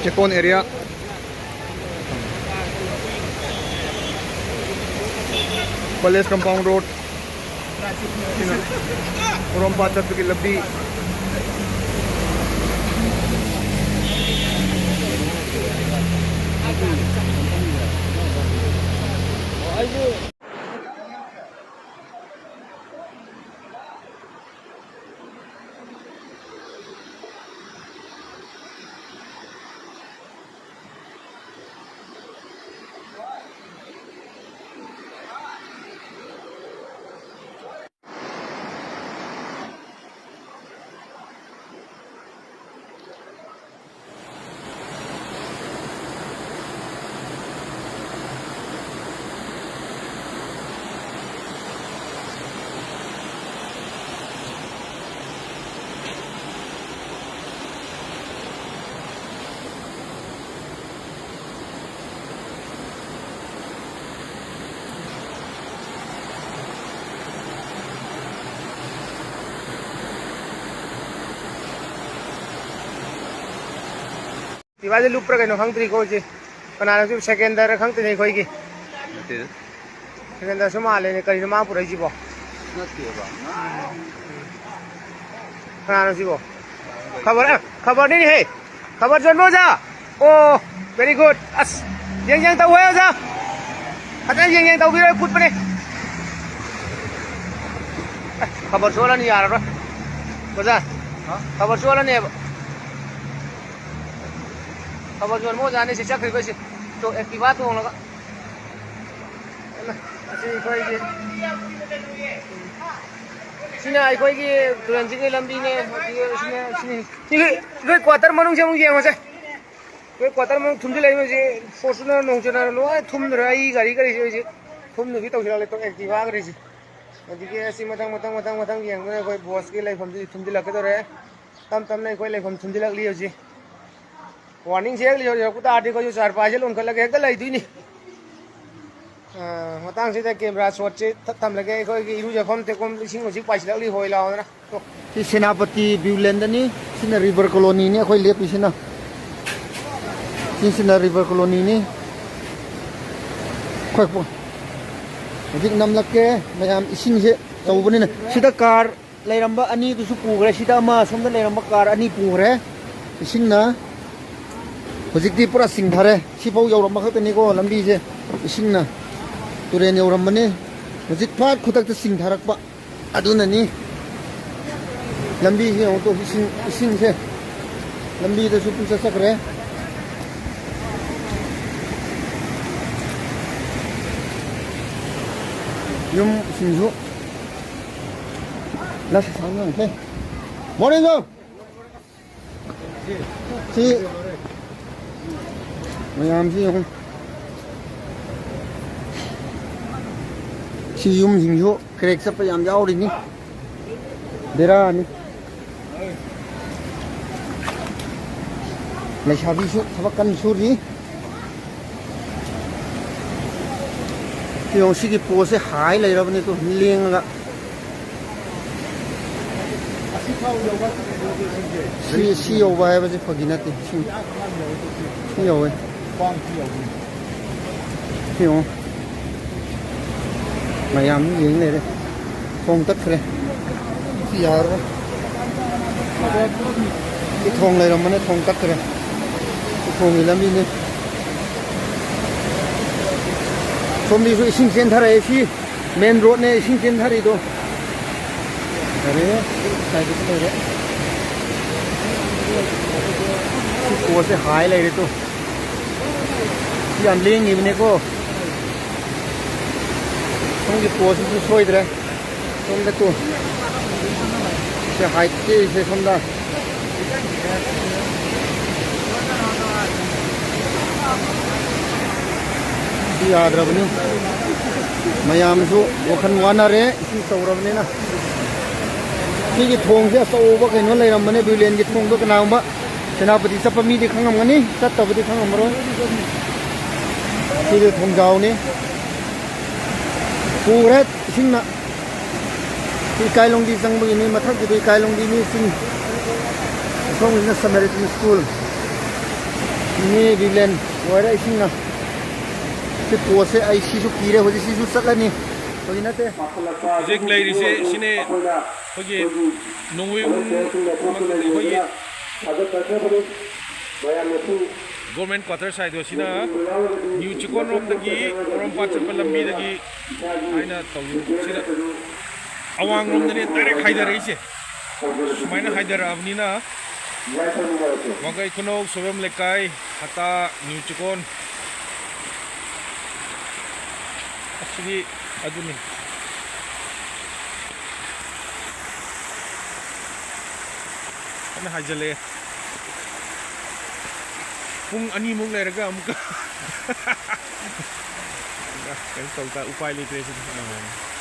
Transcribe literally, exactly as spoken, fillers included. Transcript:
ꯆꯦꯛꯀꯣꯟ area, college compound road, ꯁꯤꯅ ꯄꯣꯔꯣꯝꯄꯥꯠ ꯆꯠꯄꯒꯤ ꯂꯝꯕꯤ꯫ ꯗꯤꯚꯥꯏꯁꯁꯦ ꯂꯨꯞꯄ꯭ꯔꯥ ꯀꯩꯅꯣ ꯈꯪꯗ꯭ꯔꯤꯀꯣ ꯍꯧꯖꯤꯛ꯫ ꯀꯅꯥꯅꯣ ꯁꯤ ꯁꯦꯀꯦꯟꯗꯔ ꯈꯪꯗꯦꯅꯦ ꯑꯩꯈꯣꯏꯒꯤ꯫ ꯅꯠꯇꯦꯗ꯫ ꯁꯦꯀꯦꯟꯗꯔꯁꯨ ꯃꯥꯜꯂꯦꯅꯦ꯫ ꯀꯔꯤꯅꯣ ꯃꯥ ꯄꯨꯔꯛꯏꯁꯤꯕꯣ? ꯅꯠꯇꯦꯕ꯫ ꯀꯅꯥꯅꯣ ꯁꯤꯕꯣ? ꯈꯕꯔ, ꯑꯦ, ꯈꯕꯔꯅꯤꯅꯦꯍꯦ꯫ ꯈꯕꯔ ꯆꯣꯟꯕ ꯑꯣꯖꯥ꯫ ꯑꯣ, very good꯫ ꯑꯁ, ꯌꯦꯡ ꯌꯦꯡ ꯇꯧꯍꯦ ꯑꯣꯖꯥ꯫ ꯐꯖꯅ ꯌꯦꯡ ꯌꯦꯡ ꯇꯧꯕꯤꯔꯣ, ꯀꯨꯠꯄꯅꯦ꯫ ꯑꯦ, ꯈꯕꯔ ꯆꯣꯜꯂꯅꯤ ꯌꯥꯔꯔꯣꯏ꯫ ꯑꯣꯖꯥ, ꯍꯥ? ꯈꯕꯔ ꯆꯣꯜꯂꯅꯦꯕ꯫ ꯈꯕꯔ ꯆꯣꯟꯕ ꯑꯣꯖꯥꯅꯤ ꯁꯤ ꯆꯠꯈ꯭ꯔꯤꯕ ꯁꯤ꯫ ꯇꯣ, Activa ꯇꯣꯡꯂꯒ꯫ ꯑꯁꯤ ꯑꯩꯈꯣꯏꯒꯤ, ꯁꯤꯅ ꯑꯩꯈꯣꯏꯒꯤ ꯇꯨꯔꯦꯟꯁꯤꯒꯤ ꯂꯝꯕꯤꯅꯦ꯫ ꯁꯤꯅ, ꯁꯤꯅꯤ꯫ ꯁꯤ ꯑꯩꯈꯣꯏ quarter ꯃꯅꯨꯡꯁꯦ ꯑꯃꯨꯛ ꯌꯦꯡꯉꯁꯦ꯫ ꯑꯩꯈꯣꯏ quarter ꯃꯅꯨꯡ ꯊꯨꯝꯖꯤꯜꯂꯛꯏꯕꯁꯤ Fortuner ꯅꯣꯡꯆꯨꯅꯔ ꯂꯣꯏ ꯊꯨꯝꯗ꯭ꯔꯦ꯫ ꯑꯩ ꯒꯥꯔꯤ, ꯒꯥꯔꯤꯁꯦ ꯍꯧꯖꯤꯛ ꯊꯨꯝꯗꯨꯒꯤ ꯇꯧꯁꯤꯜꯂꯛꯂꯦ, ꯇꯣ Activa ꯒꯥꯔꯤꯁꯦ꯫ ꯑꯗꯒꯤ ꯑꯁꯤ ꯃꯊꯪ, ꯃꯊꯪ, ꯃꯊꯪ, ꯃꯊꯪ ꯌꯦꯡꯕꯗ ꯑꯩꯈꯣꯏ boss ꯀꯤ ꯂꯩꯐꯝꯗꯨꯗꯤ ꯊꯨꯝꯖꯤꯜꯂꯛꯀꯗꯧꯔꯦ꯫ ꯇꯞ ꯇꯞꯅ ꯑꯩꯈꯣꯏ ꯂꯩꯐꯝ ꯊꯨꯝꯖꯤꯜꯂꯛꯂꯤ ꯍꯧꯖꯤꯛ꯫ Warning ꯁꯦ ꯍꯦꯛ ꯌꯧꯔꯛꯄ ꯇꯥꯔꯗꯤ ꯑꯩꯈꯣꯏꯁꯨ ꯆꯥꯔꯄꯥꯏꯁꯦ ꯂꯣꯟꯈꯠꯂꯒ ꯍꯦꯛꯇ ꯂꯩꯗꯣꯏꯅꯤ꯫ ꯑ, ꯃꯇꯥꯡꯁꯤꯗ camera shot ꯁꯦ ꯊꯠ ꯊꯝꯂꯒꯦ꯫ ꯑꯩꯈꯣꯏꯒꯤ ꯏꯔꯨꯖꯐꯝ ꯇꯦꯛꯐꯝ ꯏꯁꯤꯡ ꯍꯧꯖꯤꯛ ꯄꯥꯏꯁꯤꯜꯂꯛꯂꯤ ꯍꯣꯏ ꯂꯥꯎꯗꯅ꯫ ꯁꯤ ꯁꯦꯅꯥꯄꯇꯤ view land ꯅꯤ, ꯁꯤꯅ river colony ꯅꯤ ꯑꯩꯈꯣꯏ ꯂꯦꯞꯄꯤꯁꯤꯅ꯫ ꯁꯤꯅ ꯔꯤꯚꯔ ꯀꯣꯂꯣꯅꯤꯅꯤ꯫ ꯑꯩꯈꯣꯏ ꯄꯨ-, ꯍꯧꯖꯤꯛ ꯅꯝꯂꯛꯀꯦ꯫ ꯃꯌꯥꯝ ꯏꯁꯤꯡꯁꯦ ꯇꯧꯕꯅꯤꯅ ꯁꯤꯗ ꯀꯥꯔ ꯂꯩꯔꯝꯕ ꯑꯅꯤꯗꯨꯁꯨ ꯄꯨꯈ꯭ꯔꯦ꯫ ꯁꯤꯗ ꯑꯃ ꯑꯁꯣꯝꯗ ꯂꯩꯔꯝꯕ ꯀꯥꯔ ꯑꯅꯤ ꯄꯨꯈ꯭ꯔꯦ ꯏꯁꯤꯡꯅ꯫ ꯍꯧꯖꯤꯛꯇꯤ ꯄꯨꯔꯥ ꯆꯤꯡꯊꯔꯦ꯫ ꯁꯤꯐꯥꯎ ꯌꯧꯔꯝꯕ ꯈꯛꯇꯅꯤꯀꯣ ꯂꯝꯕꯤꯁꯦ ꯏꯁꯤꯡꯅ꯫ ꯇꯨꯔꯦꯟ ꯌꯧꯔꯝꯕꯅꯤ꯫ ꯍꯧꯖꯤꯛ ꯐꯥꯠ ꯈꯨꯗꯛꯇ ꯆꯤꯡꯊꯔꯛꯄ꯫ ꯑꯗꯨꯅꯅꯤ꯫ ꯂꯝꯕꯤꯁꯦ ꯌꯦꯡꯉꯨ ꯇꯨ, ꯏꯁꯤꯡ, ꯏꯁꯤꯡꯁꯦ ꯂꯝꯕꯤꯗꯁꯨ ꯄꯨꯡꯆꯠ ꯆꯠꯈ꯭ꯔꯦ꯫ ꯌꯨꯝꯁꯤꯡꯁꯨ ꯂꯁ ꯁꯥꯡꯅ ꯂꯩ꯫ ꯃꯣꯔꯅꯤꯡ꯫ ꯁꯤ ꯃꯌꯥꯝꯁꯤ ꯌꯦꯡꯉꯨ꯫ ꯁꯤ ꯌꯨꯝꯁꯤꯡꯁꯨ ꯀ꯭ꯔꯦꯛ ꯆꯠꯄ ꯌꯥꯝ ꯌꯥꯎꯔꯤꯅꯤ꯫ ꯕꯦꯔꯥꯅꯤ꯫ ꯂꯩꯁꯥꯕꯤꯁꯨ ꯊꯕꯛ ꯀꯟꯅ ꯁꯨꯔꯤ꯫ ꯁꯤ ꯌꯦꯡꯉꯨ, ꯁꯤꯒꯤ ꯄꯣꯁꯁꯦ ꯍꯥꯏ ꯂꯩꯔꯕꯅꯤ ꯇꯨ, ꯂꯦꯡꯉꯒ꯫ ꯁꯤ, ꯁꯤ ꯌꯧꯕ ꯍꯥꯏꯕꯁꯦ ꯐꯥꯒꯤ ꯅꯠꯇꯦ꯫ ꯁꯤ, ꯁꯤ ꯌꯧꯋꯦ꯫ ꯁꯤ ꯌꯦꯡꯉꯨ꯫ ꯃꯌꯥꯝ ꯌꯦꯡ ꯂꯩꯔꯦ꯫ ꯊꯣꯡ ꯇꯠꯈ꯭ꯔꯦ꯫ ꯁꯤ ꯌꯥꯔꯔꯣꯏ꯫ ꯁꯤ ꯊꯣꯡ ꯂꯩꯔꯝꯕꯅꯦ, ꯊꯣꯡ ꯇꯠꯈ꯭ꯔꯦ꯫ ꯁꯤ ꯊꯣꯡꯒꯤ ꯂꯝꯕꯤꯅꯤ꯫ ꯁꯣꯝꯗꯁꯨ ꯏꯁꯤꯡ ꯆꯦꯟꯊꯔꯛꯑꯦ꯫ ꯁꯤ ꯃꯦꯟ ꯔꯣꯗꯅꯦ ꯏꯁꯤꯡ ꯆꯦꯟꯊꯔꯤꯗꯣ꯫ ꯌꯥꯔꯦ, ꯁꯥꯏꯗꯁꯨ ꯂꯩꯔꯦ꯫ ꯁꯤ ꯄꯣꯁꯁꯦ ꯍꯥꯏ ꯂꯩꯔꯦ ꯇꯨ꯫ ꯁꯤ ꯌꯥꯝ ꯂꯦꯡꯉꯤꯕꯅꯦꯀꯣ꯫ ꯁꯣꯝꯒꯤ ꯄꯣꯁꯁꯤꯁꯨ ꯁꯣꯏꯗ꯭ꯔꯦ꯫ ꯁꯣꯝꯗ ꯇꯨ꯫ ꯁꯤ ꯍꯥꯏꯠꯀꯤꯁꯦ ꯁꯣꯝꯗ꯫ ꯁꯤ ꯌꯥꯗ꯭ꯔꯕꯅꯤ꯫ ꯃꯌꯥꯝꯁꯨ ꯋꯥꯈꯜ ꯋꯥꯅꯔꯦ꯫ ꯏꯁꯤꯡ ꯆꯥꯎꯔꯕꯅꯤꯅ꯫ ꯁꯤꯒꯤ ꯊꯣꯡꯁꯦ ꯑꯆꯧꯕ ꯀꯩꯅꯣ ꯂꯩꯔꯝꯕꯅꯦ, ꯕ꯭ꯌꯨꯂꯦꯟꯒꯤ ꯊꯣꯡꯗꯣ꯫ ꯀꯅꯥꯒꯨꯝꯕ ꯁꯦꯅꯥꯄꯇꯤ ꯆꯠꯄ ꯃꯤꯗꯤ ꯈꯪꯉꯝꯒꯅꯤ, ꯆꯠꯇꯕꯗꯤ ꯈꯪꯉꯝꯃꯔꯣꯏ꯫ ꯁꯤꯗꯤ ꯊꯣꯡꯖꯥꯎꯅꯤ꯫ ꯄꯨꯈ꯭ꯔꯦ ꯏꯁꯤꯡꯅ꯫ ꯁꯤ ꯏꯀꯥꯏꯂꯣꯡꯗꯤ ꯆꯪꯕꯒꯤꯅꯤ, ꯃꯊꯛꯀꯤꯗꯤ ꯏꯀꯥꯏꯂꯣꯡꯗꯤꯅꯤ ꯆꯤꯡ꯫ ꯑꯁꯣꯝꯒꯤꯁꯤꯅ ꯁꯃꯥꯔꯤꯇꯟ ꯁ꯭ꯀꯨꯜ꯫ ꯃꯤ ꯔꯤꯂꯦꯟ ꯑꯣꯏꯔꯦ ꯏꯁꯤꯡꯅ꯫ ꯁꯤ ꯄꯣꯠꯁꯦ ꯑꯩ ꯁꯤꯁꯨ ꯀꯤꯔꯦ꯫ ꯍꯧꯖꯤꯛ ꯁꯤꯁꯨ ꯆꯠꯂꯅꯤ꯫ ꯍꯧꯖꯤꯛ ꯅꯠꯇꯦ꯫ ꯍꯧꯖꯤꯛ ꯂꯩꯔꯤꯁꯦ ꯁꯤꯅꯦ ꯑꯩꯈꯣꯏꯒꯤ ꯅꯣꯡꯋꯦ ꯑꯩꯈꯣꯏꯒꯤ ꯒꯣꯔꯃꯦꯟ ꯀ꯭ꯋꯥꯇꯔꯁ ꯍꯥꯏꯗꯣ ꯁꯤꯅ ꯅ꯭ꯌꯨ ꯆꯤꯀꯣꯟ ꯔꯣꯝꯗꯒꯤ ꯄꯣꯔꯣꯝꯄꯥꯠ ꯆꯠꯄ ꯂꯝꯕꯤꯗꯒꯤ ꯍꯥꯏꯅ ꯇꯧꯔꯤ꯫ ꯁꯤꯗ ꯑꯋꯥꯡꯂꯣꯝꯗꯅꯦ ꯗꯥꯏꯔꯦꯛ ꯍꯥꯏꯊꯔꯛꯏꯁꯦ꯫ ꯁꯨꯃꯥꯏꯅ ꯍꯥꯏꯊꯔꯛꯑꯕꯅꯤꯅ ꯋꯥꯡꯈꯩ ꯈꯨꯅꯧ, ꯁꯣꯏꯕꯝ ꯂꯩꯀꯥꯏ, ꯍꯇꯥ, ꯅ꯭ꯌꯨ ꯆꯤꯀꯣꯟ, ꯑꯁꯤꯗꯤ ꯑꯗꯨꯅꯤ꯫ ꯀꯟꯅ ꯍꯥꯏꯖꯤꯜꯂꯛꯑꯦ꯫ ꯄꯨꯡ ꯑꯅꯤꯃꯨꯛ ꯂꯩꯔꯒ ꯑꯃꯨꯛꯀ ꯀꯩꯅꯣ ꯇꯧ ꯇꯥ-, ꯎꯄꯥꯏ ꯂꯩꯇ꯭ꯔꯦ ꯁꯤꯗꯤ꯫ ꯑꯥ꯫